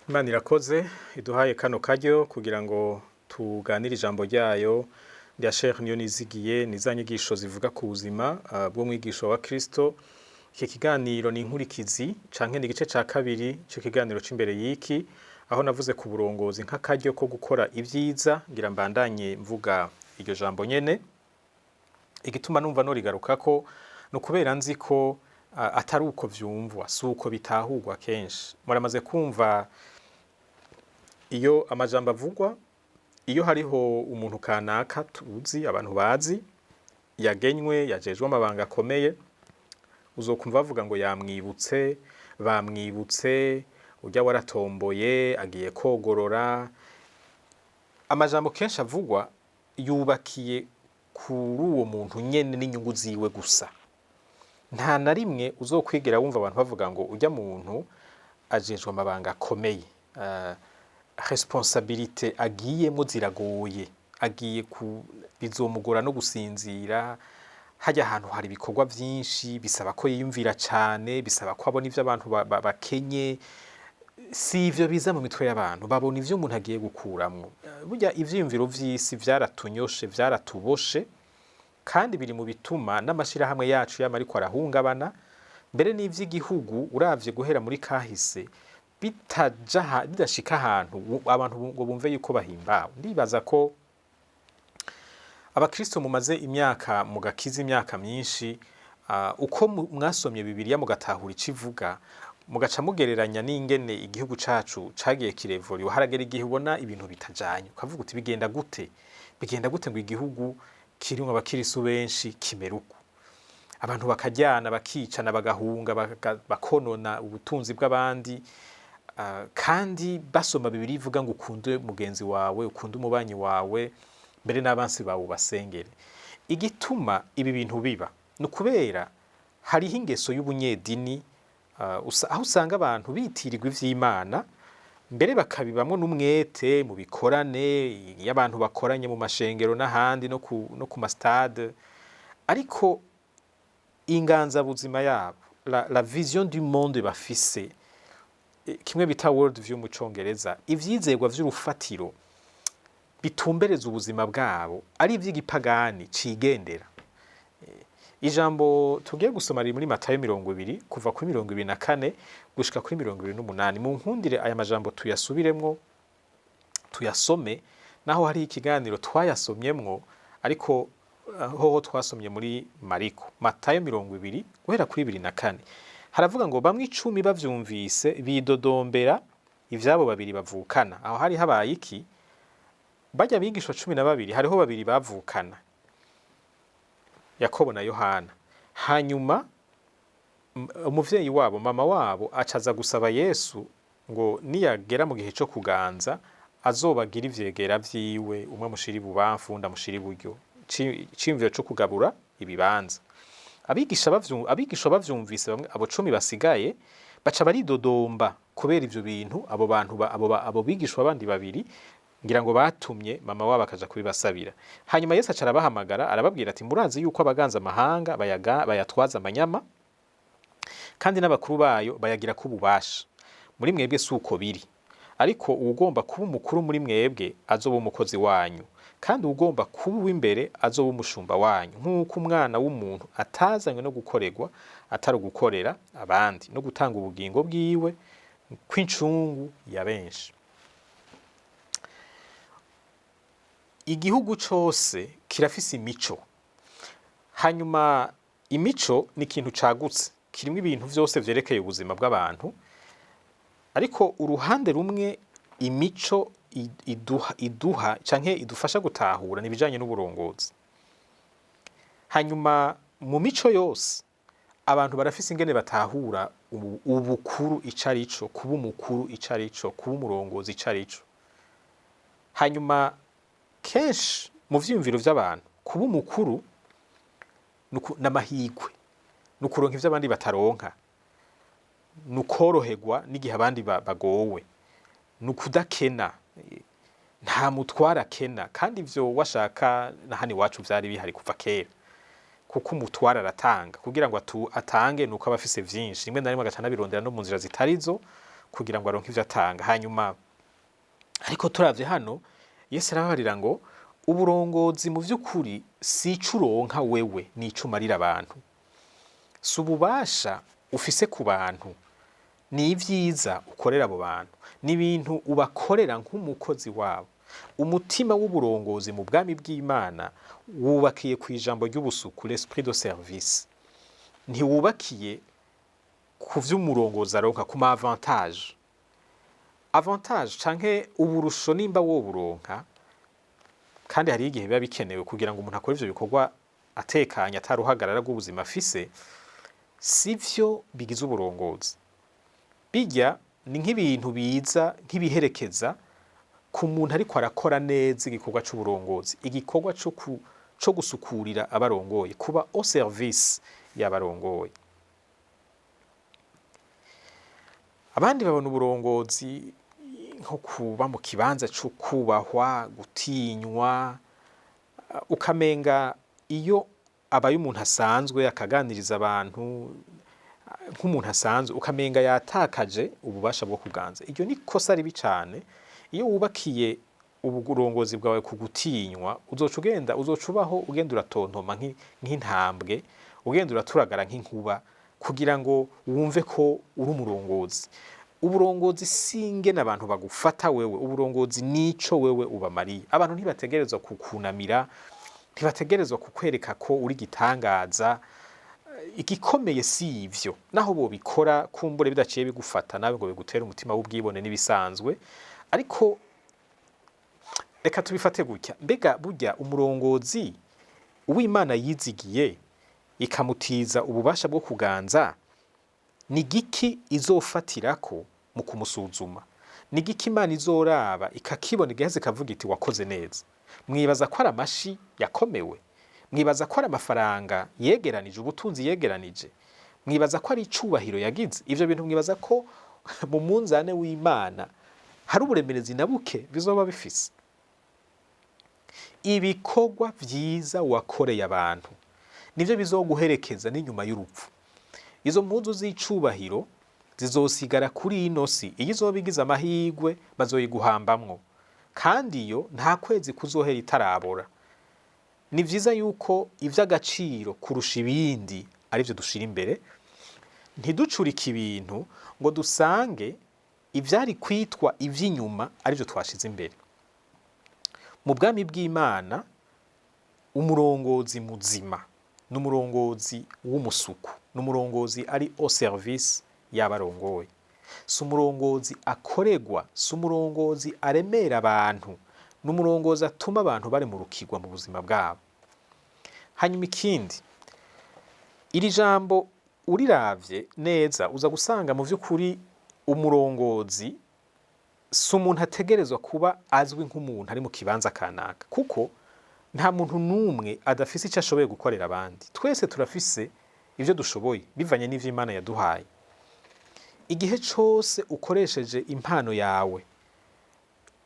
Imana irakoze iduhaye kano karyo kugira ngo tuganire ijambo ryayo rya Sheikh Niyonizigiye. Ni za nyigisho zivuga ku buzima bw'umwigisha wa Kristo. Iki kiganiro ni inkurikizi canke ni igice ca kabiri c'ikiganiro c'imbere y'iki, aho navuze ku burongozi nk'akaryo ko gukora ibyiza. Ngira mbandanye mvuga iryo jambo nyene. Igituma numva norigarukako ni ukubera nzi ko atari uko vyumvwa, si uko bitahurwa kenshi. Muramaze kumva iyo amajambo avugwa, iyo hariho umuntu kanaka tuzi, abantu bazi, yagenywe, yajejwe amabanga akomeye, uzokumva bavuga ngo yamwibutse, bamwibutse, urya waratomboye, agiye kogorora. Amajambo kenshi avugwa yubakiye kuri uwo muntu nyene n'inyungu ziwe gusa. Nta na rimwe uzokwigera wumva abantu bavuga ngo urya muntu ajejwe amabanga akomeye, responsabilités agiyemwo ziragoye, agiye ku bizomugora no gusinzira, hajya ahantu hari ibikorwa vyinshi bisaba ko yiyumvira cane, bisaba ko abona ivyo abantu bakenye. Si ivyo biza mu mitwe y'abantu, babona ivyo umuntu agiye gukuramwo. Burya ivyiyumviro vy'isi vyaratunyoshe, vyaratuboshe, kandi biri mu bituma n'amashirahamwe yacu yama ariko arahungabana, mbere n'ivy'igihugu. Uravye guhera muri kahise bitaja bidashika ahantu abantu ngo bumve yuko bahimbawe. Ndibaza ko abakristo mumaze imyaka mu gakiza, imyaka myinshi, uko mwasomye Bibiliya mugatahura ico ivuga, mugaca mugereranya n'ingene igihugu cacu cagiye kirevoriwa, haragera igihe ubona ibintu bitajanye, ukavuga uti: "Bigenda gute? Bigenda gute ngo igihugu kirimwo abakirisu benshi kimera uku?" Abantu bakajyana, bakicana, bagahunga, bakonona ubutunzi bw'abandi, kandi basoma Bibiliya ivuga ngo ukunde mugenzi wawe, ukunde umubanyi wawe, mbere n'abansi bawe ubasengere. Igituma ibi bintu biba ni ukubera hariho ingeso y'ubunyedini, aho usanga abantu bitirirwa ivy'Imana, mbere bakabibamwo n'umwete mu bikorane, iyo abantu bakoranye mu mashengero n'ahandi no ku ma stade, ariko inganzabuzima yabo, la vision du monde bafise, kimwe bita world view mu Congereza, ivyizerwa vy'urufatiro bitumbereza ubuzima bwabo ari ivy'igipagani cigendera. Ijambo tugiye gusoma riri muri Matayo 20, kuva kuri 24 gushika kuri 28. Mu nkundire aya majambo tuyasubiremwo, tuyasome, naho hari ikiganiro twayasomyemwo, ariko hoho twasomye muri Mariko. Matayo 20 guhera kuri 24 haravuga ngo: "Bamwe 10 bavyumvise bidodombera ivyabo babiri bavukana." Aho hari habaye iki? Barya abigishwa 12, hariho babiri bavukana, Yakobo na Yohana. Hanyuma umuvyeyi wabo, mama wabo, acaza gusaba Yesu ngo niyagera mu gihe co kuganza azobagira ivyegera vyiwe, umwe amushira ibubamfu, uwundi amushira iburyo. Iciyumviro co kugabura ibibanza. Abigisha bavyumvise, bamwe abo 10 basigaye baca baridodomba kubera ivyo bintu abo bantu abo bigishwa bandi babiri ngira ngo batumye mama wabo akaja kubibasabira. Hanyuma Yesu aca arabahamagara, arababwira ati: "Murazi yuko abaganza amahanga bayatwaza amanyama, kandi n'abakuru bayo bayagirako ububasha. Muri mwebwe si uko biri, ariko uwugomba kuba umukuru muri mwebwe azoba umukozi wanyu, kandi uwugomba kuba uw'imbere azoba umushumba wanyu, nk'uko Umwana w'umuntu atazanywe no gukorerwa, atari ugukorera abandi no gutanga ubugingo bwiwe kw'incungu ya benshi." Igihugu cose kirafise imico. Hanyuma imico ni ikintu cagutse kirimwo ibintu vyose vyerekeye ubuzima bw'abantu, ariko uruhande rumwe imico iduha canke idufasha gutahura ni ibijanye n'uburongozi. Hanyuma mu mico yose abantu barafise ingene batahura ubukuru ico arico, kuba umukuru ico arico, kuba umurongozi ico arico. Hanyuma kenshi mu vyiyumviro vy'abantu, kuba umukuru n'amahirwe, ni ukuronka ivyo abandi bataronka, ni ukoroherwa n'igihe abandi bagowe, ni ukudakena, nta mutware akena. Kandi ivyo washaka na hano iwacu vyari bihari kuva kera, kuko umutware aratanga. Kugira ngo atange nuko aba afise vyinshi, rimwe na rimwe agaca anabirondera no mu nzira zitarizo. kugira ngo aronke ivyo atanga. Hanyuma ariko turavye hano, Yesu arababarira ngo uburongozi mu vy'ukuri si ico uronka wewe, ni ico umarira abantu. Si ububasha ufise ku bantu, ni ivyiza ukorera abo bantu, ni ibintu ubakorera nk'umukozi wabo. Umutima w'uburongozi mu bwami bw'Imana wubakiye ku ijambo ry'ubusuku, l'esprit de service. Ntiwubakiye ku vy'umurongozi aronka, ku ma avantage. Avantage canke uburusho nimba woburonka, kandi hariho igihe biba bikenewe kugira ngo umuntu akore ivyo bikorwa atekanye, ataruhagarara rw'ubuzima afise, sivyo bigize uburongozi. Bijya ni nk'ibintu biza nk'ibiherekeza ku muntu ariko arakora neza igikorwa c'uburongozi, igikorwa co gusukurira abarongoye, kuba au service y'abarongoye. Abandi babona uburongozi nko kuba mu kibanza co kubahwa, gutinywa, ukamenga iyo abaye umuntu asanzwe akaganiriza abantu nk'umuntu asanzwe, ukamenga yatakaje ububasha bwo kuganza. Iryo ni kosa ribi cane. Iyo wubakiye uburongozi bwawe ku gutinywa, uzoca ugenda, uzoca ubaho ugenda uratontoma nk'intambwe, ugenda uraturagara nk'inkuba kugira ngo wumve ko uri umurongozi. Uburongozi si ingene abantu bagufata wewe, uburongozi nico wewe ubamariye. Abantu ntibategerezwa kukunamira, ntibategerezwa kukwereka ko uri gitangaza. Igikomeye si ivyo, naho bobikora kumbure bidaciye bigufata nawe ngo bigutere umutima w'ubwibone n'ibisanzwe. Ariko reka tubifate gutya: mbega burya umurongozi uw'Imana yizigiye ikamutiza ububasha bwo kuganza, ni giki izofatirako mu kumusuzuma? Ni giki Imana izoraba ikakibona igaheza ikavuga iti wakoze neza? Mwibaza ko ari amashi yakomewe? Mwibaza ko ari amafaranga yegeranije, ubutunzi yegeranije? Mwibaza ko ari icubahiro yagize? Ivyo bintu mwibaza ko mu munzane w'Imana hari uburemerezi na buke bizoba bifise? Ibikorwa vyiza wakoreye abantu nivyo bizoguherekeza n'inyuma y'urupfu. Izo mpuzu z'icubahiro zizosigara kuri ino si, iyo izoba igize amahirwe bazoyiguhambamwo, kandi iyo nta kwezi kuzohera itarabora. Ni vyiza yuko ivy'agaciro kurusha ibindi arivyo dushira imbere, ntiducurike ibintu ngo dusange ivyari kwitwa ivy'inyuma arivyo twashize imbere. Mu bwami bw'Imana, umurongozi muzima ni umurongozi w'umusuku, ni umurongozi ari au service y'abarongoye. Si umurongozi akoregwa, si umurongozi aremera abantu, ni umurongozi atuma abantu bari mu rukigwa mu buzima bwabo. Hanyuma ikindi, iri jambo uriravye neza uza gusanga mu vy'ukuri umurongozi si umuntu ategerezwa kuba azwi nk'umuntu ari mu kibanza kanaka, kuko nta muntu n'umwe adafise ico ashoboye gukorera abandi. Twese turafise ivyo dushoboye bivanye n'ivyo Imana yaduhaye. Igihe cose ukoresheje impano yawe,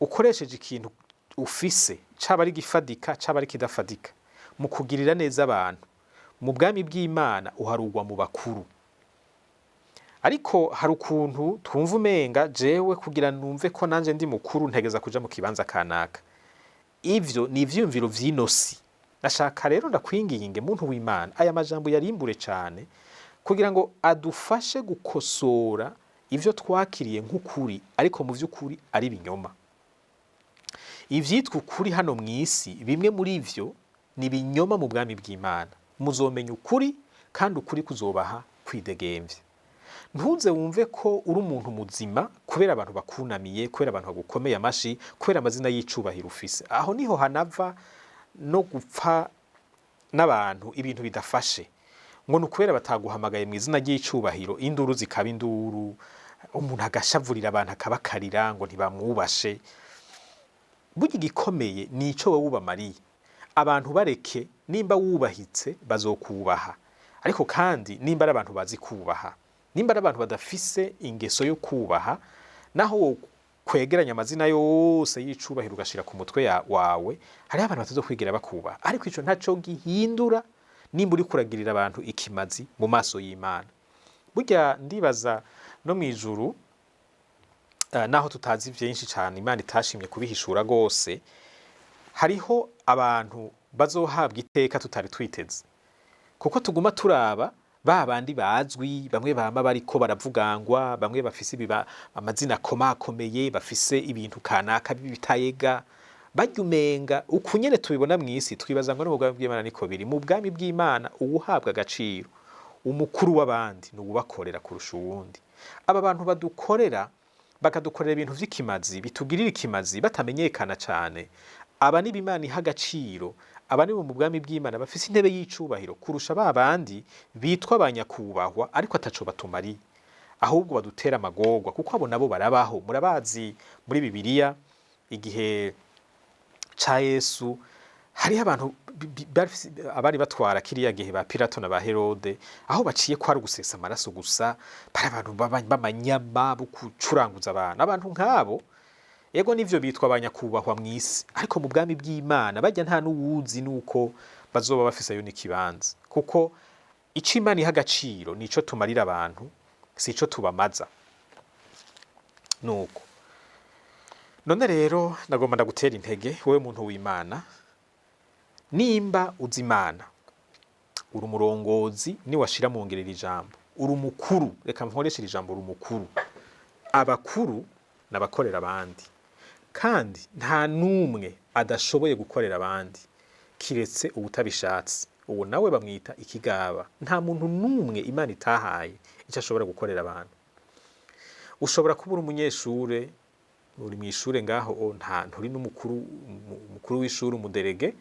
ukoresheje ikintu ufise, caba ari gifadika caba ari kidafadika, mu kugirira neza abantu, mu bwami bw'Imana uharugwa mu bakuru. Ariko hari ukuntu twumva umenga jewe kugira numve ko nanje ndi mukuru ntegeza kuja mu kibanza kanaka. Ivyo ni ivyiyumviro vy'ino si. Nashaka rero ndakwinginge, muntu w'Imana, aya majambo yarimbure cane kugira ngo adufashe gukosora ivyo twakiriye nk'ukuri ariko mu vy'ukuri ari ibinyoma. Ivyitwa ukuri hano mw'isi, bimwe muri vyo ni ibinyoma mu bwami bw'Imana. Muzomenya ukuri kandi ukuri kuzobaha kwidegemvya. Ntuze wumve ko uri umuntu muzima kubera abantu bakunamiye, kubera abantu bagukomeye amashi, kubera amazina y'icubahiro ufise. Aho niho hanava no gupfa n'abantu ibintu bidafashe, ngo ni ukubera bataguhamagaye mu izina ry'icubahiro, induru zikaba induru, umuntu agashavurira abantu akabakarira ngo ntibamwubashe. Burya igikomeye ni ico wowe ubamariye. Abantu bareke, nimba wubahitse bazokubaha, ariko kandi nimba ari abantu bazi kubaha, nimba ari abantu badafise ingeso yo kubaha, naho wo kwegeranya amazina yose y'icubahiro ugashira ku mutwe wawe, hariho abantu batazokwigira bakubaha. Ariko ico ntaco gihindura nimba uriko uragirira abantu ikimazi mu maso y'Imana. Burya ndibaza no mw'ijuru. Naho tutazi vyinshi cane, Imana itashimye kubihishura rwose, hariho abantu bazohabwa iteka tutari twiteze, kuko tuguma turaba ba bandi bazwi, bamwe bama bariko baravugangwa, bamwe bafise amazina akomakomeye, bafise ibintu kanaka b'ibitayega barya. Umenga uku nyene tubibona mw'isi, twibaza ngo no mu bwami bw'Imana niko biri. Mu bwami bw'Imana, uwuhabwa agaciro, umukuru w'abandi, ni uwubakorera kurusha uwundi. Aba bantu badukorera, bakadukorera ibintu vy'ikimazi, bitugirira ikimazi, batamenyekana cane, aba nibo Imana iha agaciro. Aba nibo mu bwami bw'Imana bafise intebe y'icubahiro kurusha ba bandi bitwa abanyakubahwa ariko ataco batumariye, ahubwo badutera amagorwa, kuko abo nabo barabaho. Murabazi muri Bibiliya, igihe ca Yesu, hariho abantu abari batwara kiriya gihe, ba Pilato na ba Herode, aho baciye ko ari ugusesa amaraso gusa. Bari abantu b'amanyama bo gucuranguza abantu. Abantu nk'abo, ego nivyo, bitwa abanyakubahwa mw'isi, ariko mu bwami bw'Imana bajya nta n'uwuzi nuko bazoba bafiseyo n'ikibanza, kuko ico Imana iha agaciro nico tumarira abantu, sico tubamaza. Nuko none rero nagomba ndagutera intege, wowe muntu w'Imana. Nimba uzi Imana, uri umurongozi, niwashira mu ngero iri jambo, uri umukuru. Reka nkoreshe iri jambo, uri umukuru. Abakuru n'abakorera abandi, kandi nta n'umwe adashoboye gukorera abandi kiretse uwutabishatse, uwo nawe bamwita ikigaba. Nta muntu n'umwe Imana itahaye icyo ashobora gukorera abantu. Ushobora kuba uri umunyeshure, uri mw'ishure ngaho, nta nturi n'umukuru, umukuru w'ishure, umu délégué,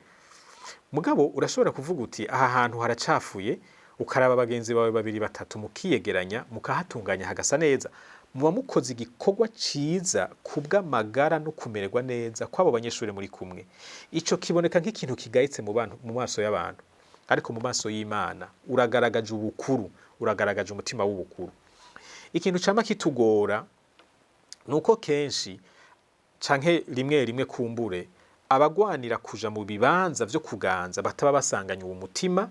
mugabo urashobora kuvuga uti: "Aha hantu haracafuye." Ukaraba bagenzi bawe babiri, batatu, mukiyegeranya, mukahatunganya hagasa neza. Muba mukoze igikorwa ciza kubw'amagara no kumererwa neza kw'abo banyeshuri muri kumwe. Ico kiboneka nk'ikintu kigayitse mu bantu, mu maso y'abantu, ariko mu maso y'Imana uragaragaje ubukuru, uragaragaje umutima w'ubukuru. Ikintu cama kitugora nuko kenshi canke rimwe rimwe, kumbure abagwanira kuja mu bibanza vyo kuganza bataba basanganye uwo mutima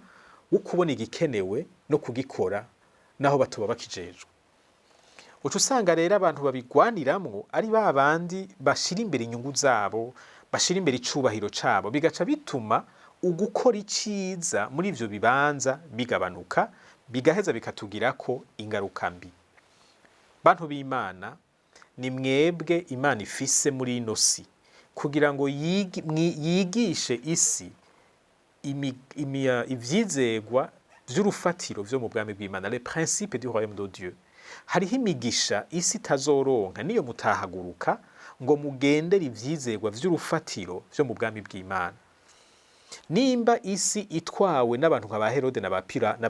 wo kubona igikenewe no kugikora naho batoba bakijejwe. Uca usanga rero abantu babigwaniramwo ari ba bandi bashira imbere inyungu zabo, bashira imbere icubahiro cabo, bigaca bituma ugukora iciza muri ivyo bibanza bigabanuka, bigaheza bikatugirako ingaruka mbi. Bantu b'Imana, ni mwebwe Imana ifise muri ino si kugira ngo yigishe isi ivyizegwa vy'urufatiro vyo mu bwami bw'Imana, les principes du royaume de Dieu. Hariho imigisha isi itazoronka niyo mutahaguruka ngo mugendere ivyizegwa vy'urufatiro vyo mu bwami bw'Imana. Nimba isi itwawe n'abantu nka ba Herode na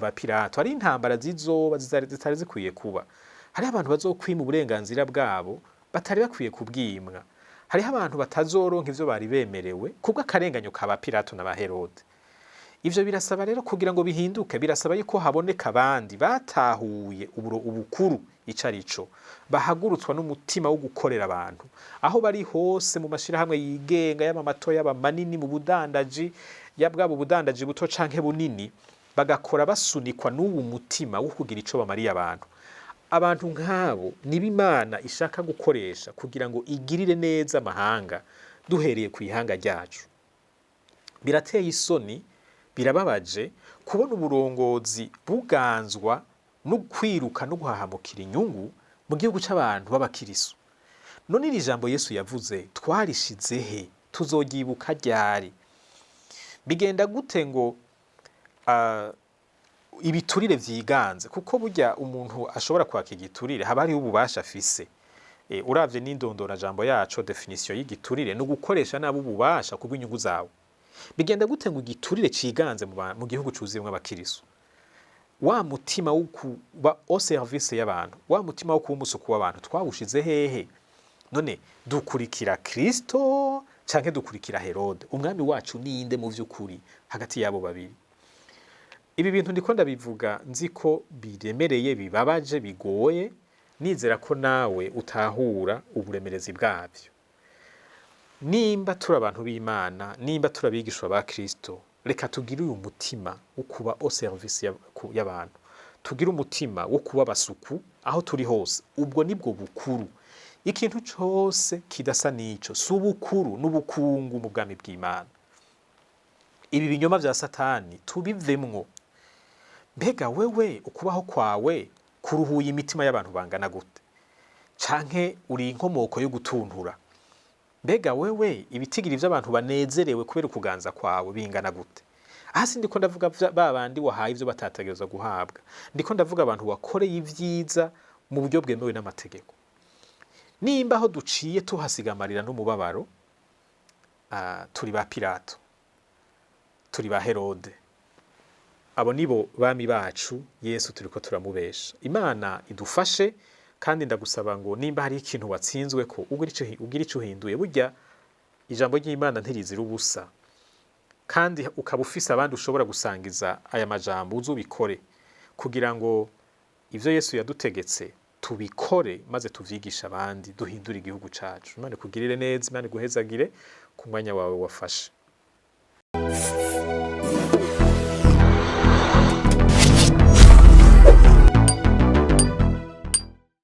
ba Pilato, hari intambara zizoba zitari zikwiye kuba, hariho abantu bazokwima uburenganzira bwabo batari bakwiye kubwimwa, hariho abantu batazoronka ivyo bari bemerewe kubw'akarenganyo ka ba Pilato na ba Herode. Ivyo birasaba rero, kugira ngo bihinduke, birasaba yuko haboneka abandi batahuye ubukuru ico arico, bahagurutswa n'umutima wo gukorera abantu aho bari hose, mu mashirahamwe yigenga, yaba mato, yaba manini, mu budandaji, bwaba ubudandaji buto canke bunini, bagakora basunikwa n'uwu mutima wo kugira ico bamariye abantu. Abantu nk'abo nibo Imana ishaka gukoresha kugira ngo igirire neza amahanga, duhereye ku ihanga ryacu. Birateye isoni, birababaje kubona uburongozi buganzwa no kwiruka no guhahamukira inyungu mu gihugu c'abantu b'abakirisu. None iri jambo Yesu yavuze twarishize he? Tuzoryibuka ryari? Bigenda gute ngo ibiturire vyiganze? Kuko burya umuntu ashobora kwaka igiturire haba hariho ububasha afise. Uravye n'indondorajambo yaco, définition y'igiturire, ni ugukoresha nabi ububasha kubw'inyungu zawe. Bigenda gute ngo igiturire ciganze mu gihugu cuzuyemwo abakirisu? Wa mutima wo kuba au service y'abantu, wa mutima wo kuba umusuku w'abantu, twawushize hehe? None dukurikira Kristo canke dukurikira Herode? Umwami wacu ninde mu vy'ukuri hagati y'abo babiri? Ibi bintu ndiko ndabivuga nzi ko biremereye, bibabaje, bigoye. Nizera ko nawe utahura uburemerezi bwavyo. Nimba turi abantu b'Imana, nimba turi abigishwa ba Kristo, reka tugire uyu mutima wo kuba au service y'abantu, tugire umutima wo kuba abasuku aho turi hose. Ubwo nibwo bukuru. Ikintu cose kidasa n'ico si ubukuru n'ubukungu mu bwami bw'Imana. Ibi binyoma vya Satani tubivemwo. Mbega wewe ukubaho kwawe kuruhuye imitima y'abantu bangana gute? Canke uri inkomoko yo gutuntura? Mbega wewe ibitigiri vy'abantu banezerewe kubera ukuganza kwawe bingana gute? Aha sindiko ndavuga ba bandi wahaye ivyo batategerezwa guhabwa, ndiko ndavuga abantu wakoreye ivyiza mu buryo bwemewe n'amategeko. Nimba aho duciye tuhasiga amarira n'umubabaro, turi ba Pilato, turi ba Herode. Abo nibo bami bacu. Yesu turiko turamubesha. Imana idufashe. Kandi ndagusaba ngo nimba hari ikintu watsinzwe ko ugira ico uhinduye. Burya ijambo ry'Imana ntirizira ubusa, kandi ukaba ufise abandi ushobora gusangiza aya majambo, uzubikore kugira ngo ivyo Yesu yadutegetse tubikore, maze tuvyigishe abandi, duhindure igihugu cacu. Imana ikugirire neza, Imana iguhezagire ku mwanya wawe wafashe.